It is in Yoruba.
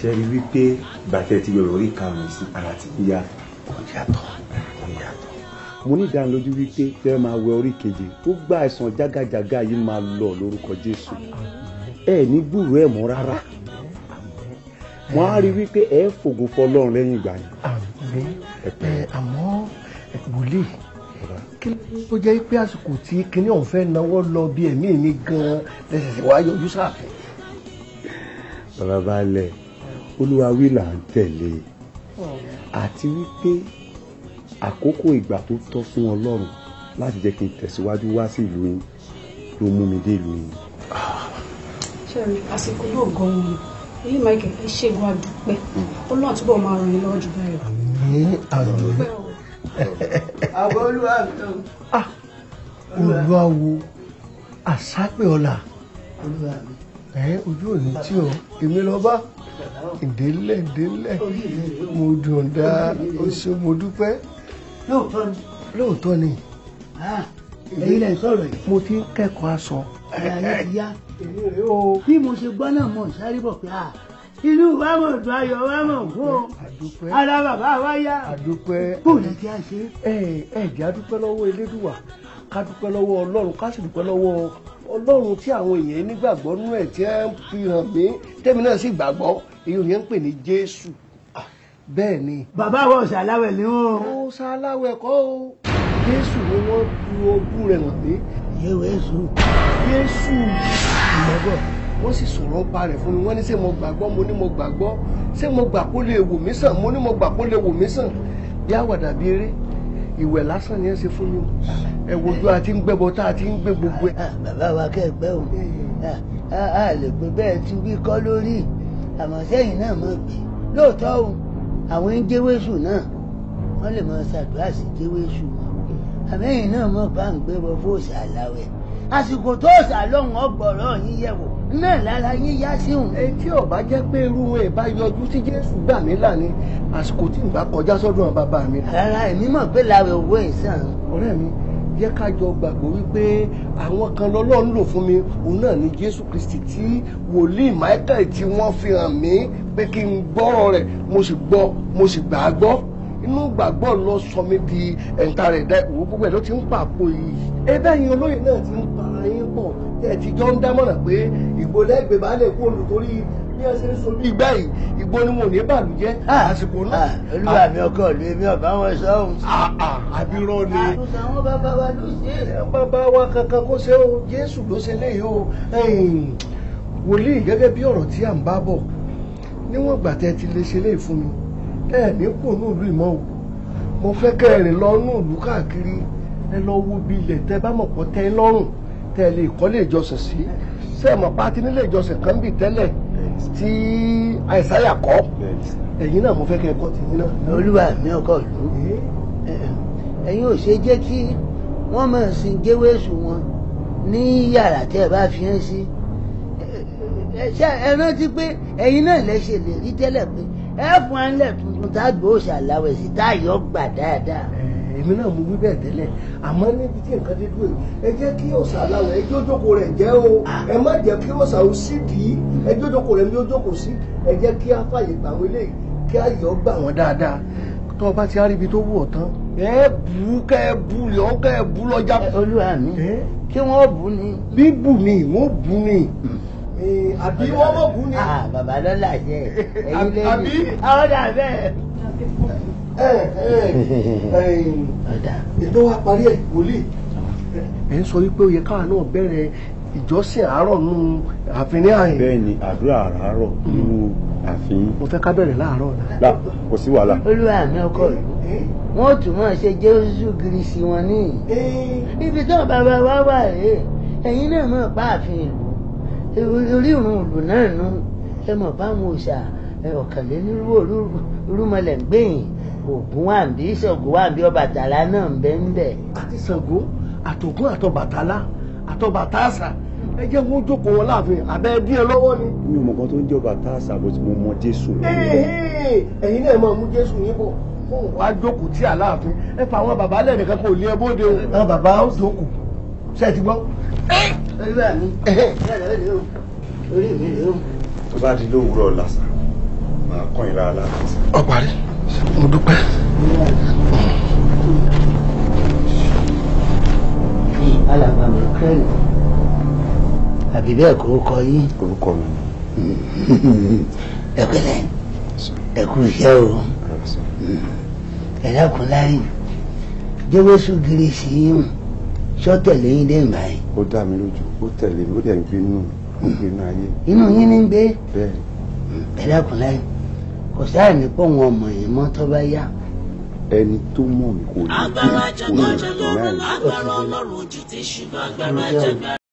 Ṣe rí wípé bàtẹ́ ti yọ̀rọ̀ orí karùn-ún sí ara ti ń yàtọ̀. Ó yàtọ̀, ó yàtọ̀. Mo ní ìdánilójú wípé tẹ́ máa wẹ orí keje tó gba àìsàn jágàjàgà yìí máa lọ lórúkọ Jésù. Ẹ ní gbúròó ẹ̀ mọ́ rárá. Wọ́n á rí wípé ẹ fògo fọlọ́run lẹ́yìn ìgbà yẹn. Àmín. Àmọ́ wòlíì, kí ló jẹ́ pé àsìkò tí kinní ọ̀hún fẹ́ náwó lọ bí ẹ̀mí mi gan-an lẹ́sẹ̀sẹ̀ wá yọjú sáàfin. Bàbá Baálẹ̀, Olúwa wí là ń tẹ̀lé, àti wípé àkókò ìgbà tó tọ́ fún Ọlọ́run láti jẹ́ kí n tẹ̀síwájú wá sí ìlú yín ló mú mi dé ìlú yín. Ṣẹ́rí, àsìkò náà gan-an ni èyí Michael, ẹ ṣègùn àdúpẹ́, Ọlọ́run túbọ̀ máa ràn yín lọ́wọ́ jù báyìí lọ. Àmín, àmín. Àbọ̀ Olúwa mi o. Olúwa wo àsápè ọ̀la. Olúwa mi. Ojú òní tí o, èmi lọ bá ìdílé ìdílé mo dùn dá o ṣé mo dúpẹ́. Lóòótọ́ ni. Lóòótọ́ ni. Èyí lẹ sọ̀rọ̀ yìí. Mo ti ń kẹ́kọ̀ọ́ aṣọ. Ara yẹn ti yá. Bí mo ṣe gbọ́ náà mo sáré bọ̀ pé inú wa mọ̀ dùn, ayọ̀ wa mọ̀ fún o. Ara bàbá wa yá. Àdúpẹ́. Bó lè ti á ṣe. Ẹ jẹ́ a dúpẹ́ lọ́wọ́ Elédùwà, ká dúpẹ́ lọ́wọ́ Ọlọ́run, ká sì dúpẹ́ lọ́wọ́ Ọlọ́run tí àwọn èèyàn nígbàgbọ́ nú ẹ̀ tí ẹ ń fi hàn mí, tẹ́mi náà sì gbàgbọ́, èyí ò yẹn ń pè ní Jésù. Bẹ́ẹ̀ ni. Bàbá wa ọ̀sàláwẹ̀ ni wọ́n. Ó ṣàláwẹ̀ kọ́ o. Jésù ni wọ́n fi ogún rẹ̀ hàn mí. Jésù. Jésù ìmọ̀gbọ́. Wọ́n sì sọ̀rọ̀ pa rẹ̀ fún mi. Wọ́n ní ṣé mo gbàgbọ́, mo ní mo gbàgbọ́. Ṣé mo gbà kó lè wò mí sàn, mo ní mo gbà kó lè wò mí sàn. Bí àwàdà bí eré, ìwẹ̀ lásán ni ẹ ṣe fún mi o. Ẹ wojú a ti ń gbẹ́bọ tá a ti ń gbé gbogbo ẹ. Bàbá wa kẹ́gbẹ́ o, a lè pé bẹ́ẹ̀ ti wí kọ́ lórí, àmọ́ sẹ́yìn náà mọ̀ pé lóòótọ́ o, àwọn ń jẹ́wéṣù náà wọ́n lè máa ṣàdúrà sí jẹ́wéṣù wọn, àmẹ́yìn náà mọ̀ bá ń gbé bọ fóòṣà aláwẹ̀. Àsìkò tó ṣà lóhùn ọgbọ̀rọ̀ yín yẹ̀wò náà lára yín yá sí òun. Ẹ tí ó bá jẹ́ pé irú wọn ìbá yọjú sí Jésù gbà mí là ní àsìkò tí n bá kọjá sọ́dọ̀ àwọn bàbá mi. Rárá, èmi mọ̀ pé làwẹ̀ owó ìsàn. Ọ̀rẹ́ mi, jẹ́ ká jọ gbàgbọ́ wípé àwọn kan lọ́lọ́run lò fún mi, òun náà ni Jésù Kristi tí wòlíì Michael tí wọ́n fi hàn mí pé kí n gbọ́rọ̀ rẹ̀, mo sì gbọ́, mo sì gbà á gbọ́. Inú gbàgbọ́ lọ sọ mí di ẹ̀ǹta rẹ̀ dá ìwò gbogbo ẹ̀ ló ti ń pàpò yìí. Ebe yín olóyè náà ti ń para yín pọ̀, ẹ ti jọ ń dámọ̀ràn pé ìgbò lẹ́gbẹ̀ẹ́ bá lè kó olùtorí bí ẹ ṣe ń sojú ìgbà yìí, ìgbò ni wọn ò ní bàlújẹ́ àsìkò náà. Olúwa mi ọkọ ìlú èmi ọba wọn sọ òun. Àbírọ́ ni. Àwọn bàbá wa ló ṣe é. Bàbá wa kankan kó ṣe o, Jésù ló ṣe léyìí o. Wòlíì, gẹ́gẹ́ bí ọ̀rọ̀ tí à ń bá bọ̀, níwọ̀n ìgbà tẹ́ ti lè ṣe léyìí fún mi, ẹ ní kò ní ìlú ìmọ̀ o. Mo fẹ́ kẹ́ ẹ rìn lọ ní ìlú káàkiri, ẹ lọ wo bí ilẹ̀ tẹ́ bá mọ̀ pọ̀ tẹ́ lọ́rùn, tẹ́ lè kọ́lé ìjọsìn sí. Ṣé ẹ mọ̀ pa ti nílé ìjọsìn kan bì tẹ́lẹ̀ tí Àìsáyà kọ́? Ẹ̀yin náà mo fẹ́ kẹ́ ẹ kọ́ tiyín náà. Olúwa mi ọkọ ìlú, ẹ̀yin ò ṣe jẹ́ kí wọ́n máa sin jẹ́wéṣù wọn ní yàrá tẹ́ ẹ bá fi hàn sí. Ẹ rántí pé ẹ̀yin náà lẹ ṣe lè rí tẹ́lẹ̀ pé ẹ fún alẹ́ tuntun tá a gbé òòṣà láwẹ̀ sí tá a yọ gbà dáadáa. Èmi náà mo wí bẹ́ẹ̀ tẹ́lẹ̀, àmọ́ níbi tí nǹkan dé dúró yìí, ẹ jẹ́ kí òòṣà láwẹ̀ ẹ jójókòó rẹ̀ jẹ́ o, ẹ má jẹ́ kí òòṣà ó sì dì í, ẹ jójókòó rẹ̀ ní ó jókòó sí, ẹ jẹ́ kí á fàyè gbà wọ́n eléyìí, kí á yọ gbà wọ́n dáadáa. Tó o bá ti rí ibi tó wù ọ́ tán, ẹ bù kẹ́ ẹ bù yọ kẹ́ ẹ bù lọ́jà. Olúwa mi, kí wọ́n bù ni. Bíbù ni wọ́n bù ni. Àbí wọ́n mọ̀ bú ni. Bàbá lọ́la jẹ́ ẹ̀yin lẹ́yìn. Ọ̀dà bẹ́ẹ̀. Ètò wa parí ẹ̀ wòlíì. Ẹ ń sọ wípé ó yẹ káwa náà bẹ̀rẹ̀ ìjọsìn àárọ̀ nù ààfin ní àyìn. Bẹ́ẹ̀ni, àdúrà àràárọ̀ nínú ààfin. Mo fẹ́ ká bẹ̀rẹ̀ láàárọ̀ náà. Kò sí wàhálà. Olúwa mi ọkọ ìlú, wọ́n tún máa ṣe Jésù Kristi wọn ní. Ibi tó bàbá wa wà rèé, ẹ̀yin náà mọ̀ pa ààfin ìlú, orírun ìlú náà nù, ẹ mọ̀ báwọn òòṣà ọ̀kànlénírúwó rúmọlẹ̀ ń gbẹ̀yìn, Ògún wà ń bí, Ṣàngó wà ń bí, Ọbàtálá náà ń bẹ ń bẹ. Àti Ṣàngó àtògún àtọbàtálá àtọbàtásà, ẹ jẹ́ wọ́n jókòó wọn láàfin, àbẹ́ díẹ̀ ẹ lọ́wọ́ ni. Mi ò mọ̀ kan tó ń jẹ́ Ọbàtásà, bó ti mo mọ Jésù. Ẹ̀yin náà máa mú Jésù yín bọ̀, fún wa jókòó tí àláàfin, ẹ fa àwọn bàbá lẹ́nìkan kò lé ẹ bóde o. Àwọn bàbá ó jókòó, ṣé ẹ ti gbọ́? Olúwa mi, orí mi rèé o. Tó bá di lówùúrọ̀ lásán, kàn yín lára láti. Ó parí, mo dúpẹ́. Alàgbà Michael, àbí bẹ́ẹ̀ kó kọ yín? Orúkọ mi. Ẹ pẹ̀lẹ́, ẹ kú iṣẹ́ o. Ẹ dákun láyìn, jẹ́wọ́sù gírí sí yín sọ́tẹ̀lé yín dé báyìí? Ó dá mi lójú, ó tẹ̀lé mi, ó dẹ̀ ń gbé inú mi, ó ń gbé inú ayé. Inú yín ní ń gbé? Bẹ́ẹ̀. Ẹ dákun láyìn, kò sáà ní pọ̀ wọn ọmọ yìí mọ́ tó bá yá. Ẹni tó mọ̀ mí kò lè Agbára kò lè jagbára deny. lọ́rùn, agbára Ọlọ́run ojú ti ṣùgbọ́n agbára jagbára.